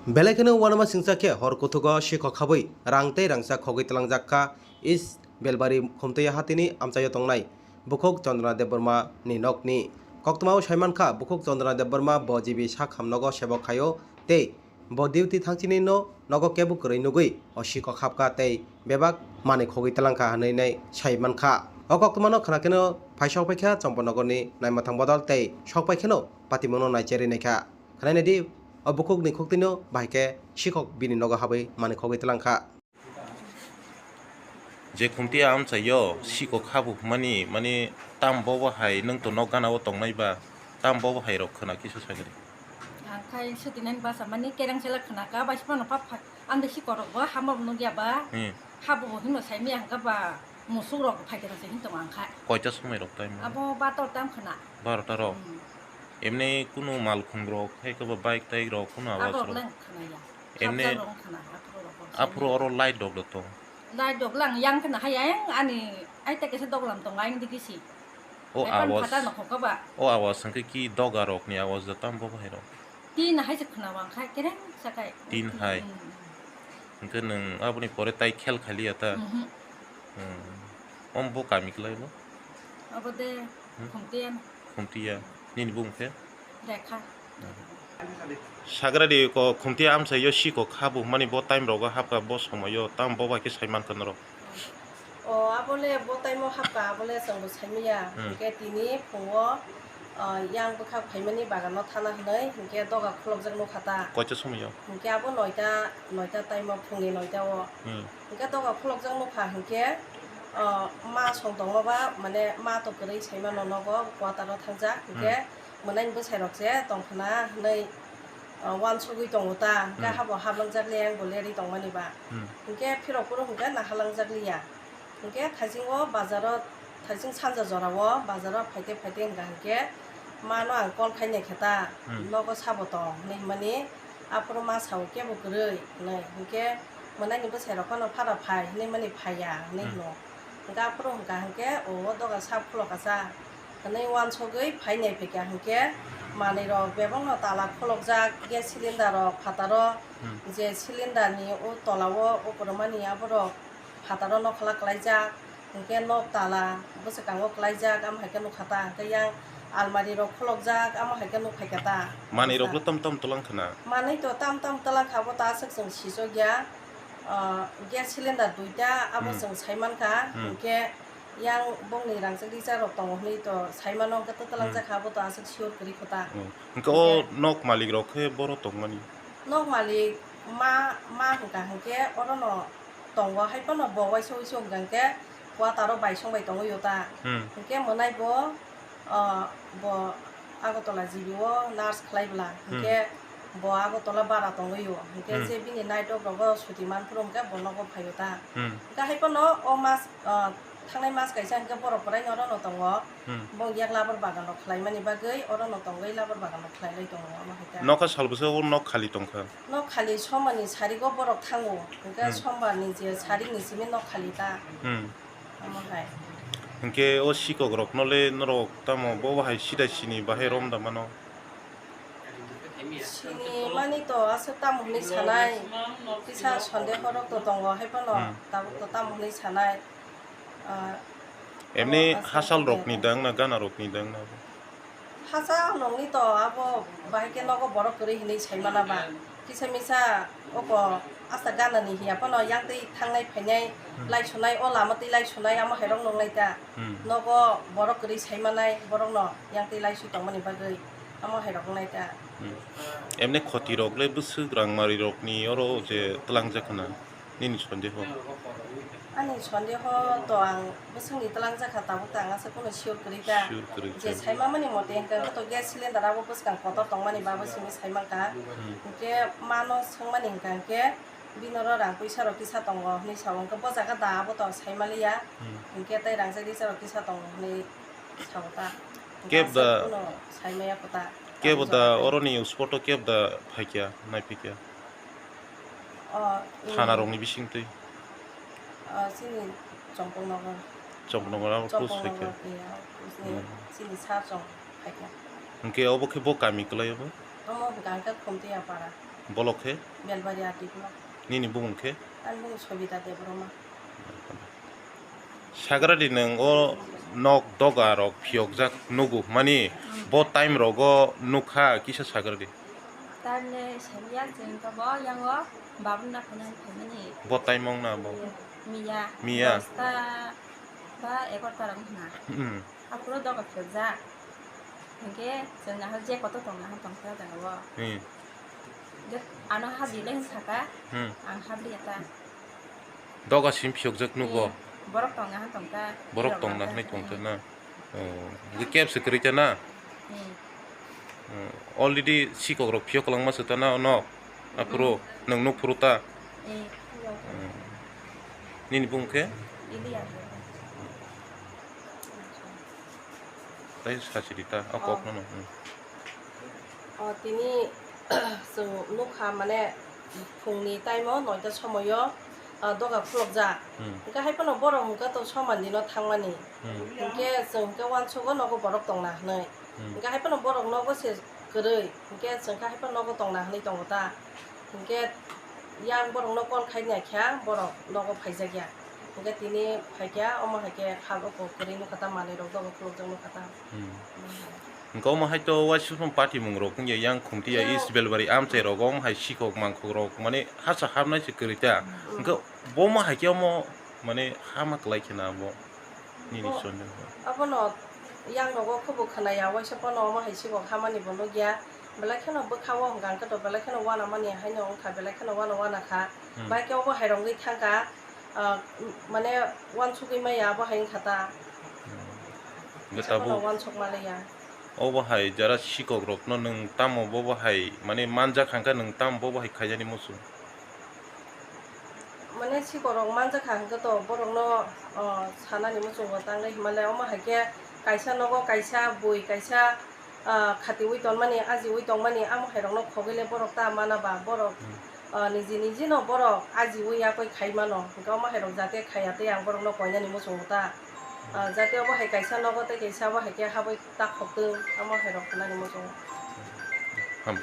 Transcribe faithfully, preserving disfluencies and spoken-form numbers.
Belai kheno uanama singcha khe hor kuthugo sikhok habwi rang tei rangchak khogwi tlangjak kha East Belbari Khumtuya hatini amchaio tongnai bukhuk Chandra Debbarma ni nokni. Koktwmao saimankha, bukhuk Chandra Debbarma bo G B sak hamnogo sebok khaio tei bo duty thangchinino nogo kebo kwrwi nugwi o sikhok habkha tei bebak manwi khogwi tlangkha hwnwi nai saimankha. O koktwmano khwnakheno phaisok paikha Chomponogorni naimwthang bodol tei sok paikheno patimungno naicherwi naikha. Khwnainai di, o bukhukni khuktwino bahai khe sikhok bini nogo habwi manwi khogwi tlangkha. Je Khumtuya amchaio sikhok habwi hwnmani, mani tam bobo hai nwng to nok gana o tongnai ba, tam bobo hai rok khwna kisa sagri. Ang khai sutinani basa mani kereng sela khwna ka, bai phano pap pha-, ang de sikhok rok bo hama bo nugya ba. Hmm. Habo bo hino saimi ang ka ba musuk rok phai khe rasa hin tong ang kha. Koita somoi rok time? Abo bator tam khwna. Barota rok. Hmm. Emni kunu malkhung rok, hai khe bo bike tai rok, kunu awas rok. Lang khwna ya. Emni. Khapjak rok khwna, aphuru rok bo aphuru saimi. Oro light rok do tong. Light rok lang yang khwna hai yang ani ai ta kesa doglam tong ai digi si. O awas. O awas hwnkhe ki doga rokni awas da tam bo bahai rok. Tin hai se khwna wang khai kereng sakai. Tin hai. Hmm. Hwnkhe nwng aboni pore tai khel khaliya ta? Mhm. Hmm. Om bo kami kwlai bo? Abo de. Hmm? Khumtiya. Khumtiya. Nini bung khe? Rekha. Sagra di ko Khumtiya amchaio sikhok habwi hwnmani bo time rogo habkha bo somoio tam bo bai khe saimankha norok. O, abole bo time o habkha, abole chwngbo saimanya. Hmm. Hwnkhe tini phungo, o, yang bwkhak phaimani bagano thana hwnwi, hwnkhe doga khulokjak nukha ta. Koita somoio? Hwnkhe abo noita, noita time o, phungni noita o. Hmm. Hwnkhe doga khulokjak nukha hwnkhe, o, ma song tongma ba, mane ma to kwrwi saimano nogo, quarter o thangjak. Hwnkhe, hmm, mwnaini bwsai rok se tongkhwna hwnwi, o, uansugwi tongo ta, hwnkhe, hmm, habo hablangjak liya, ang bo lerwi tongmani ba. Hmm. Hwnkhe phirok phuru hwnkhe nahalangjak liya. Hwnkhe thaisingo bazaro, thaising sanja jorao bazaro phaite phaite hwnkha hwnkhe mano ang call khai naikhe ta, hmm, nogo sabo tong hwnwi hwnmani aphuru ma sao kebo kwrwi hwnwi. Hwnkhe mwnaini bwsai rok phano phara phai hwnwi mani phaiya hwnwi, hmm, hwno. Hwnkhe aphuru hwnkha hwnkhe o doga sak khulokasa hwnwi uansugwi phai naiphikha hwnkhe manwi rok bebakno tala khulokjak, gas cylinder rok phataro, hmm, je cylinder ni o tola o ukurumani aborok phataro nokhola kwlaijak, hwnkhe nok tala bwswkango kwlaijak, amo hai khe nukha ta, hwnkhe yang almari rok khulokjak, amo hai khe nuk phaikha ta. Manwi rok le tam tam twlang khna? Manwi to tam tam twlang kha, abo ta aswk chwng sijokya. Ah, gas cylinder duita, abo, hmm, chwng saimankha, hmm, hwnkhe yang bongni rangchak rikchak rok tongo hwnwi to saimano, hwnkhe to twlang, hmm, jakha, abo to aswk sure kwrwi kho ta. Hmm. Hwnkhe o, hwnkhe nok malik rok khe boro tongmani? Nok malik ma, ma hwnkha hwnkhe orono tongo, hai phano bo waisa waisa hwnkha hwnkhe quarter o bai song bai tongwi o ta. Hmm. Hwnkhe mwnai bo, o, bo Agartala G B o nurse khlai bwla, hmm, hwnkhe bo Agartala bara tongwi o, hwnkhe, hmm, je bini night off rogo suti man phuru hwnkhe bo nogo phai o ta. Hmm. Hwnkhe hai phano o mas, o, thangnai mas kaisa hwnkhe borok kwrai no orono tongo. Hmm. Bo yak labar bagan rok khlai mani bagwi orono tongwi labar bagan rok khlai lai tongo, omo hai ta. Nokha sal bwskango nok khali tongkha? Nok khali sombarni sarigo borok thango, hwnkhe, hmm, sombarni je sarikni simi nok khali ta. Hmm. Omo hai. Hwnkhe o sikhok rokno le norok tamo bo bahai sida sini bahai rom da mano? Sini mani to aswk tamo hwnwi sanai, kisa sondeho rok to tongo, hai phano, hmm, tabuk to tamo hwnwi sanai. Ah, emni abo aswk hachal rokni dang na gana rokni dang na? Hachal nokni to abo bahai khe nogo borok kwrwi hinwi saimana ba. Kisa misa oko asta gana ni hiya phano yang twi thangnai phainai, hmm, lai sunai, o lama twi lai sunai, amo hai rok nongnai ta. Hmm. Nogo borok kwrwi saimanai, borok no yang twi lai sui tongmani bagwi amo hai rok wngnai ta. Hmm. Emni khoti rok le bwswk rang mari rokni oro je twlang jak khna. Nini sondeho? Ani sondeho to ang bwswkni twlang jakha, tabuk to ang aswk phano sure kwrwi kha. Sure kwrwi kha. Je saimamani mote hwnkhe to gas cylinder abo bwskang kotor tongmani bagwi simi saimang kha. Hmm. Hwnkhe mano swngmani hwnkha hwnkhe bini oro rang puisa rok kisa tongo hwnwi sao, hwnkhe bo jaga da abo to saimaliya. Hmm. Hwnkhe tei rang chari rok kisa tongo hwnwi sao ta. Hwnkhe kebo da aswk phano saimaya kho ta. Kebo da oroni spot o kebo da phaikya, naiphikya? O, mm. Thana rokni bisingtwi? O, chini Chompongnogo. Chompongnogo abo close hai khe? Chompongnogo, iya, chini, hmm, chini sa chong hai khe. Hwnkhe obo khe bo kami kwlai obo? Omo hwnkha hwnkhe Khumtiya para. Bolok khe? Belbari R D block. Nini bumung khe? Ani bumung Sobita Debbarma. Sagradi nwng o nok doga rok phiyokjak nugo, mani bo time rogo nukha kisa sagradi. Time le samiya chwng to bo yango babun na phone phaimani. Bo time wng na bo? Miya. Miya. Dosta ba egarta rok wngkha na. Hmm. Aphuru doga phiyokjak. Hinkhe chwng nahar je kotor tong nahar tongkha jagao. Hmm. Je ano habri le hinsaka, Hmm. ang habri eta. Doga sim phiyokjak nugo. Hmm. Borok tong nahar tongkha. Borok tong nahar tongkha na. Oh, hwnkhe kebse kwrwi ta na? Hmm. Hmm. Already sikok rok phiyok kwlangma se ta na ono. Aphuru Hmm. nwng nuk phuru ta. Hmm. Hmm. Nini bung khe? Iliya. Tai sachiri ta, o Oh. kok no no. Hmm. O tini chwng nukha mane phungni time o noita somoyo, ah, doga khulokjak. Hmm. Hwnkhe hai phano borok hwnkhe to soman dino thangmani. Hmm. Hwnkhe chwng hwnkhe uansugo nogo borok tongna hwnwi. Hmm. Hwnkhe hai phano borok nogo se kwrwi. Hwnkhe chwng khe hai phano nogo tongna hwnwi tongo ta. Hwnkhe yang borokno call khai naikha, borok nogo phaijakya. Hwnkhe tini phaikha, omo hai khe kha o kok kwrwi nukha ta, manwi rok dogo khulokjak nukha ta. Hmm. Omo hai. Hwnkhe omo hai to uaisukmung patimung rok wngya yang Khumtiya Yang East Belbari amchai rogo omo hai sikok mangkhok rok mane hasa hapnai se kwrwi ta. Hmm. Hwnkhe bo omo hai khe omo mane hama kwlai khe na bo. Nini Bo, chonjang khe. Abono yang rogo khubu khwnaya, waisa pono omo hai sikok hamani bo nukya. Belai kheno bwkha o hwnkha hwnkhe to belai kheno uanamani haino wngkha, belai kheno uana uana kha. Hmm. Bai khe obo hai rok wngwi thangkha, ah, mane uansugwi maya abo hai wngkha ta. Hmm. Hwnkhe Waisa pono tabuk uansuk manliya. Obo hai jara sikok rokno nwng tamo bobo hai mane manjak hwnkha nwng tamo bobo hai khaijani muchung. Mane sikorok manjakha hwnkhe to borokno, o, sanani muchungo tangwi hwnmale omo hai khe kaisa nogo kaisa bui kaisa, ah, khatiui tonmani, ajiui tongmani, amo hai rokno khogwi le borok ta mana ba, borok, Hmm. ah, niji niji no borok ajiui yakoi khai mano, hwnkhe omo hai rok jate khaiya tei ang borokno koinani muchungo ta, ah, jate obo hai kaisa nogo tei kaisa obo hai khe habwi ta khoktung, omo hai rok hwnani muchungo. Ham.